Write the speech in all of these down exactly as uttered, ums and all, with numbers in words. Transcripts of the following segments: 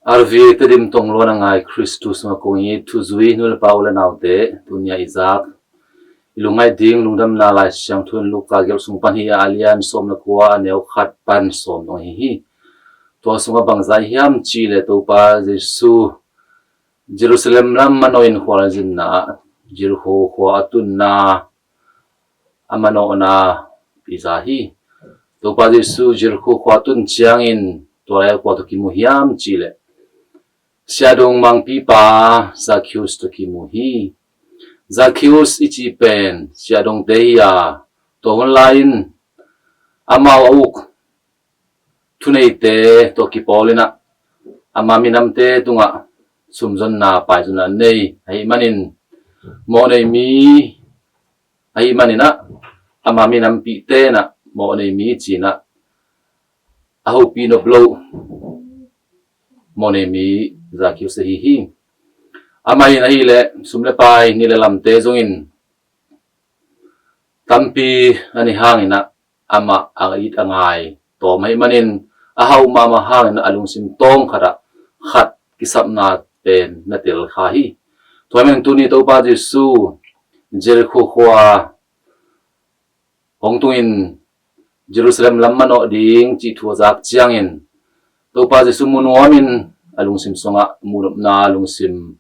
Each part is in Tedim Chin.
Arvi Tedim tong luan a ngai Khristu sungah kong it thuzui nu le pa u le naute, tunia i zak i lungngaih ding lungdamna Lai Siangtho in Luka gelh sung pan hi a, a lian sawm le kua, a neu khat pan sawm dong hi hi. Tua sungah bangzah hiam cih leh Topa Jesu Jerusalem lam manawh in khualzinna ah Jericho khua a tunna a manawhna i za hi. Topa Jesu Jericho khua tun ciangin tua lai kua tawh kimu hiam cih leh siahdong mangpipa Zakhius tawh kimu hi. Zakhius i cih pen siahdongte hi a, tua hun lai-in amau a uk thuneite tawh kipawl in ah ama minamte tungah sumzonna paizonna nei ahih manin mawhnei mi ahih manin ah ama minampihte in ah mawhnei mi ci-in ah a hopih nop lo mawhnei mi Zakhius ahi hi. Amah in ahih leh sum le pai, ni le lamte zongin tampi a neih hangin ah amah a it a ngai tawm ahih manin a hauh mahmah hangin a lungsim tawng khat ah khat kisapna pen na tel kha hi. Tua ahih manin tuni Topa Jesu Jericho khua hong tungin Jerusalem lam manawh ding cih thu a zak ciangin Topa Jesu mu nuamin a lungsim sungah muhnopna lungsim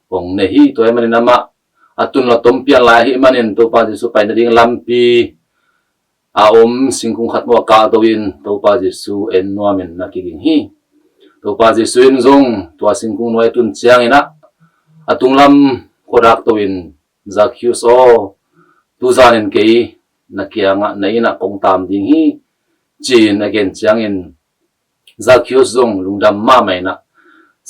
hong nei hi. Tua ahih manin amah a tun lo tom pian lai ahih manin Topa Jesu pai nading lampi a om singkung khat maw a kahto in Topa Jesu en nuamin na kiging hi. Topa Jesu in zong tua singkung nuai a tun ciangin ah a tunglam khuadak to in, "Zakhius aw, tuzanin kei na kiangah, na innah kong tam ding hi," ci-in a gen ciangin Zakhius zong lungdam mahmah in ah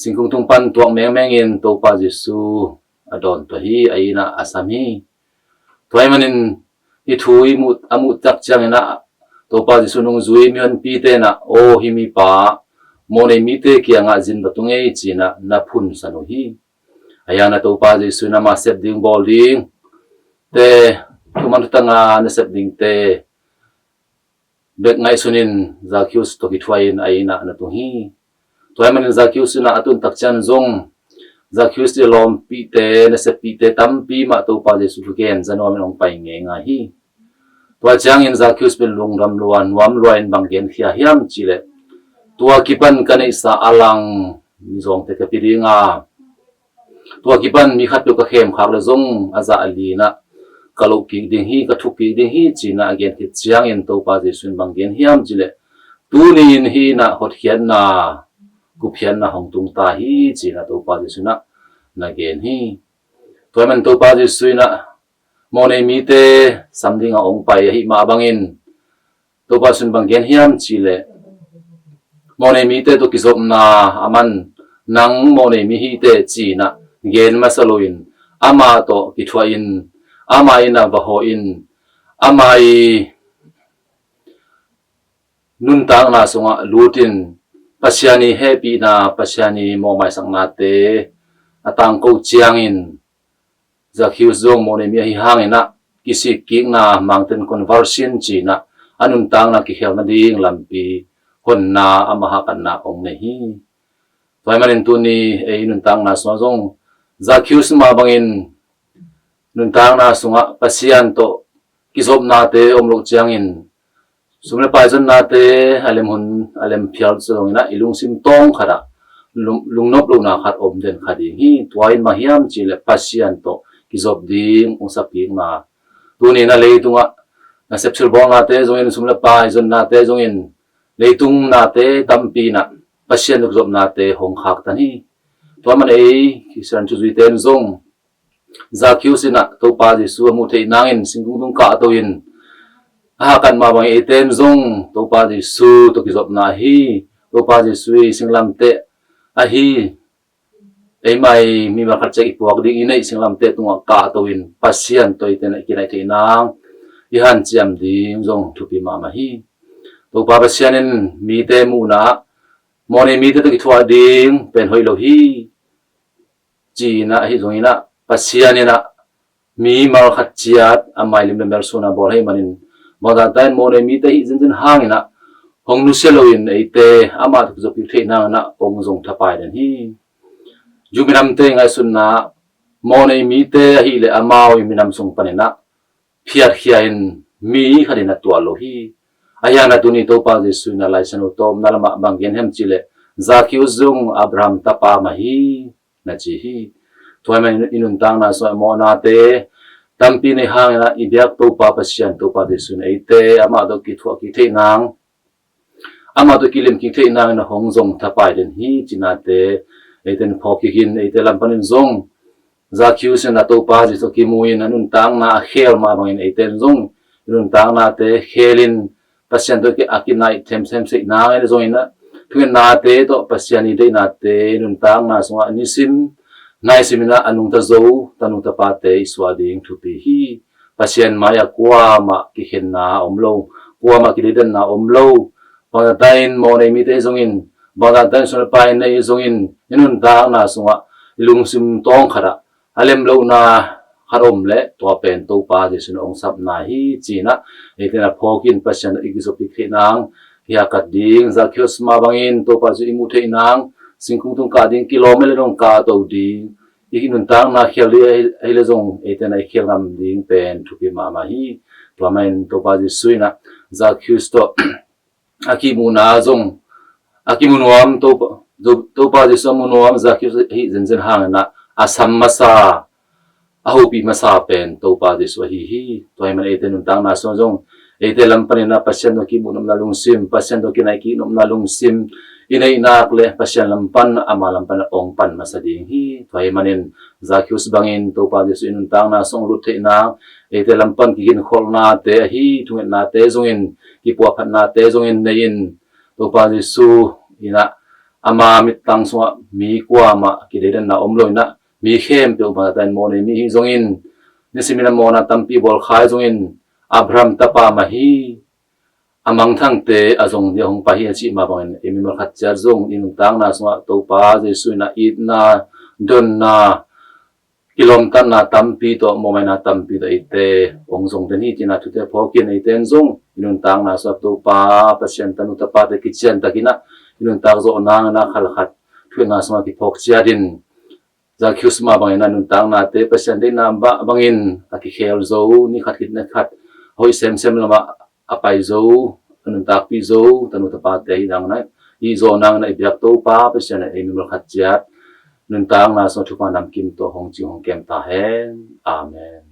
singkung tung pan tuak mengmengin Topa Jesu a dawn tua hi, a innah a sam hi. Tua ahih manin hih thu i muh, a muh tak ciangin ah Topa Jesu nungzui mihonpite in ah, "Aw, hih mipa mawhnei mite kiangah zin va tung ei," ci-in ah na phunsan uh hi. A hiang na Topa Jesu in amah sep ding bawl ding te, thuman thutanga na sep ding te bek ngaihsun in Zakhius tawh kithuah in a innah na tung hi. Tua ahih manin Zakhius in ah a tun tak ciang zong Zakhius i lawmpihte, na seppihte tampi mah Topa Jesu thugen za nuamin hong pai ngeingai hi. Tua ciangin Zakhius pen lungdam lua, nuam lua in bang genkhia hiam cih leh, "Tua kipan ka neihsa a lang mizawngte ka pia ding a, tua kipan mi khatpeuh ka khemkhak leh zong a zah a li in ah ka loh kik ding hi, ka thuk kik ding hi," ci-in ah a gen khit ciangin Topa Jesu in bang gen hiam cih leh, "Tuni in hih in ah hotkhiatna, gupkhiatna hong tung ta hi," ci-in ah Topa Jesu in ah na gen hi. Tua ahih manin Topa Jesu in ah mawhnei mite sam dingah hong pai ahih mah bangin Topa Jesu in bang gen hiam cih leh, mawhnei mite tawh kizopna a man, "Nang mawhnei mi hi teh," ci-in ah gen masa loin amah tawh kithuah in, amah innah va hawh in, amah i nuntakna sungah lut in, Pasian i hehpihna, Pasian i mawhmaisaknate a tangko ciangin Zakhius zong mawhnei mi ahi hangin ah kisik kikna, mountain conversion ci-in ah a nuntakna kikhel nading lampi honna, amah hahkatna hong nei hi. Tua ahih manin tuni ei nuntakna sungah zong Zakhius mah bangin nuntakna sungah Pasian tawh kizopnate om loh ciangin sum le pai zonnate a lem hun, a lem phial zongin ah i lungsim tawng khat ah lung, lungnop lohna khat om den kha ding hi. Tua in bang hiam cih leh Pasian tawh kizop ding hong sappikna. Tuni in ah leitungah nasep silbawlnate zongin, sum le pai zonnate zongin, leitung nate tampi in ah Pasian tawh kizopnate hong khaktan hi. Tua ahih manin ei Khristian thuzuite in zong Zakhius in ah Topa Jesu a muh theih nangin singkung tung kahto in a hahkat mah bangin eite in zong Topa Jesu tawh kizopna ahi, Topa Jesu i singlamteh ahi, eimah i mimal khat ciat i puak ding i neih singlamteh tungah kahto in Pasian tawh eite in ah i kinaih theih nang i hanciam ding zong thupi mahmah hi. Topa Pasian in mite muhna ah mawhnei mite tawh kithuah ding pen hoih lo hi, ci-in ah ahi zongin ah Pasian in ah mimal khat ciat a mailim le melsuan a bawl ahih manin, bangzah ta in mawhnei mite hih zenzen hangin ah hong nusia loin eite amah tawh kizop kik theih nangin ah hong zong thapai den hi. Ju minamte ngaihsutna ah mawhnei mite ahih leh amau i minam sung panin ah phiatkhia in mi khat in ah tuah lo hi. Ahi hangin ah tuni Topa Jesuh in ah Lai Siangtho tawpna lamah bang gen hiam cih leh Zakheus zong Abraham tapa mah hi, na ci hi. Tua ahih manin i nuntakna sungah mawhnate tampi nei hangin ah i biak Topa Pasian Topa Jesuh in eite amah tawh kithuah kik theih nang, amah tawh kilim kik theih nangin ah hong zong thapai den hi cinate eite in phawk kik in, eite lam panin zong Zakheus in ah Topa Jesuh kimu in a nuntakna a khel mah bangin eite in zong i nuntaknate khel in Pasian tawh a kinaih themthem theih nangin zongin ah thungetnate tawh Pasian i deihnate i nuntakna sungah nisim naisim in ah a nungta zo tanu tapate i suah ding thupi hi. Pasian mai-ah kuamah kikhenna a om lo, kuamah kideidanna a om lo. Bangzahta in mawhnei mite zongin, bangzahta in sum le pai nei zongin i nuntakna sungah i lungsim tawng khatah a lem lohna khat om leh tua pen Topa Jesuh in hong sapna hi ci-in ah eite in ah phawk in Pasian tawh i kizop kik theih nang, hi a kat ding Zakheus mah bangin Topa Jesuh i muh theih nang, singkung tung kah ding kilometer dong kah to ding, i nuntakna khel ding ahi leh zong eite in ah i khel ngam ding pen thupi mahmah hi. Tua manin Topa Jesuh in ah Zakheus tawh a kimuhna zong a kimu nuam, Topa, Topa Jesuh a mu nuam Zakheus ahi zenzen hangin ah a sam masa, a hopih masa pen Topa Jesuh ahi hi. Tua ahih manin eite nuntakna sungah zong eite lam panin ah Pasian tawh kimuh nopna lungsim, Pasian tawh kinaih kik nopna lungsim i neih nak leh Pasian lam pan, ama lam pan ah hong pan masa ding hi. Tua ahih manin Zakheus bangin Topa Jesuh i nuntakna sungah lut theih nang, eite lam pan kiginkholhnate ahi thungetnate zongin, kipuahphatnate zongin nei in Topa Jesuh in ah ama mittang sungah mi kuamah kideidanna om lo in ah mi khempeuh bangzahta in mawhnei mi hi zongin nisim in ah mawhna tampi bawl kha hi zongin Abraham tapa mah hi, a mangthangte a zong ding a hong pai hi a cih mah bangin ei mimal khat ciat zong i nuntakna sungah Topa Jesuh in ah itna, donna, kilawmtatna tampi tawh, mawhmaina tampi tawh eite hong zong den hi ci-in ah thute phawk in eite in zong i nuntakna sungah Topa Pasian tanu tapate kician takin ah i nuntak zawh nangin ah khat le khat thungetna sungah kiphawk ciat in Zakheus mah bangin ah nuntaknate Pasian deihna mah bangin a kikhel zo, ni khat khit ni khat hoih semsem lamah a pai zo, a nuntakpih zo tanu tapate hi nangin ah i zawh nangin ah i biak Topa Pasian in ei mimal khat ciat nuntakna sungah thupha namkim tawh hong cing hong kem ta hen. Amen.